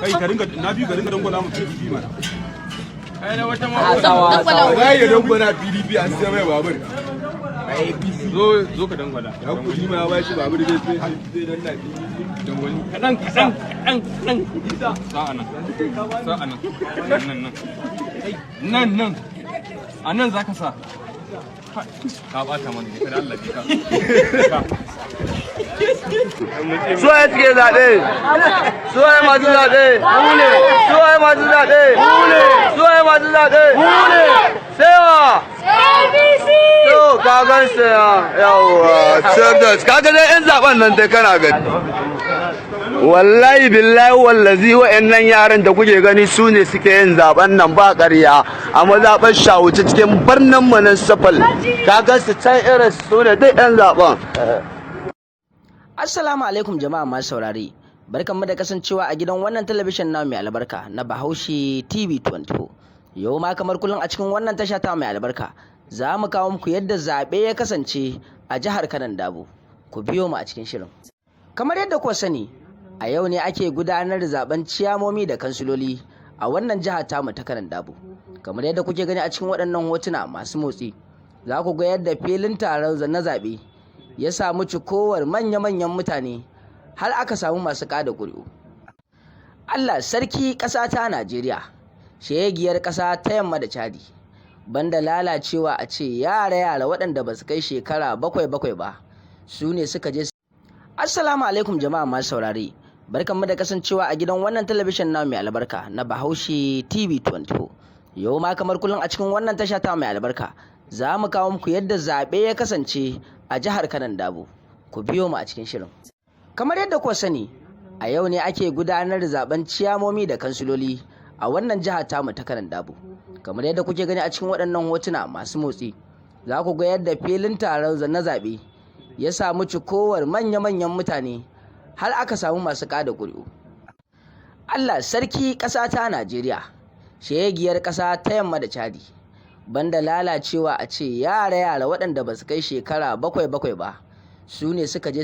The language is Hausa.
Kai, ka ringa na biyu, ka ringa dangwala mu PDP mana. Wallahi ya dangwala PDP, an sai mai babur. Zo, zo ka dangwala. Ya kudi ma ya bashi babur, zai sai zai danna PDP. Dangwali kaɗan kaɗan kaɗan kaɗan. Sa'a nan, sa'a nan, nan nan nan nan, a nan za ka sa. Ka bata mana ne kada Allah ka. Suwaye suke zaɓe? Suwaye masu zaɓe? Suwaye masu zaɓe? Suwaye masu zaɓe? Sai wa? To, ka gan su yawwa, ka ga dai 'yan zaɓen nan dai, kana gani. Wallahi billahi wallazi, wa'annan yaran da kuke gani su ne suke yin zaben nan, ba ƙarya, a mazaɓar Shawuci cikin birnin municipal. Ka ga su can, irin su ne duk 'yan zaben. Assalamu alaikum jama'a masu saurare. Barkanmu da kasancewa a gidan wannan talabijin na mai albarka na Bahaushe TV 24. Yau ma kamar kullum a cikin wannan tasha ta mai albarka, za mu kawo muku yadda zaɓe ya kasance a jihar Kanon Dabo. Ku biyo mu a cikin shirin. Kamar yadda kuka sani, a yau ne ake gudanar da zaben ciyamomi da kansiloli a wannan jiha tamu ta Kanon Dabo. Kamar yadda kuke gani a cikin waɗannan hotuna masu motsi, za ku ga yadda filin taron na zaɓe ya samu cikowar manya-manyan mutane, har aka samu masu kada ƙuri'u. Allah sarki ƙasa ta Najeriya, shegiyar ƙasa ta yamma da Chadi. Banda lalacewa, a ce yara-yara waɗanda ba su kai shekara 7 7 ba, su ne suka je. Assalamu alaikum jama'a masu saurare. Barkanmu da kasancewa a gidan wannan talabijin na mai albarka na Bahaushe TV 24. Yau ma kamar kullum a cikin wannan tasha ta mai albarka, za mu kawo muku yadda zaɓe ya kasance a jihar Kanon Dabo. Ku biyo mu a cikin shirin. Kamar yadda kuka sani, a yau ne ake gudanar da zaben ciyamomi da kansiloli a wannan jiha tamu ta Kanon Dabo. Kamar yadda kuke gani a cikin waɗannan hotuna masu motsi, za ku ga yadda filin taron na zaɓe ya samu cikowar manya-manyan mutane, har aka samu masu kada ƙuri'u. Allah sarki ƙasa ta Najeriya, shegiyar ƙasa ta yamma da Chadi. Banda lalacewa, a ce yara-yara waɗanda ba su kai shekara 7 7 ba, su ne suka je.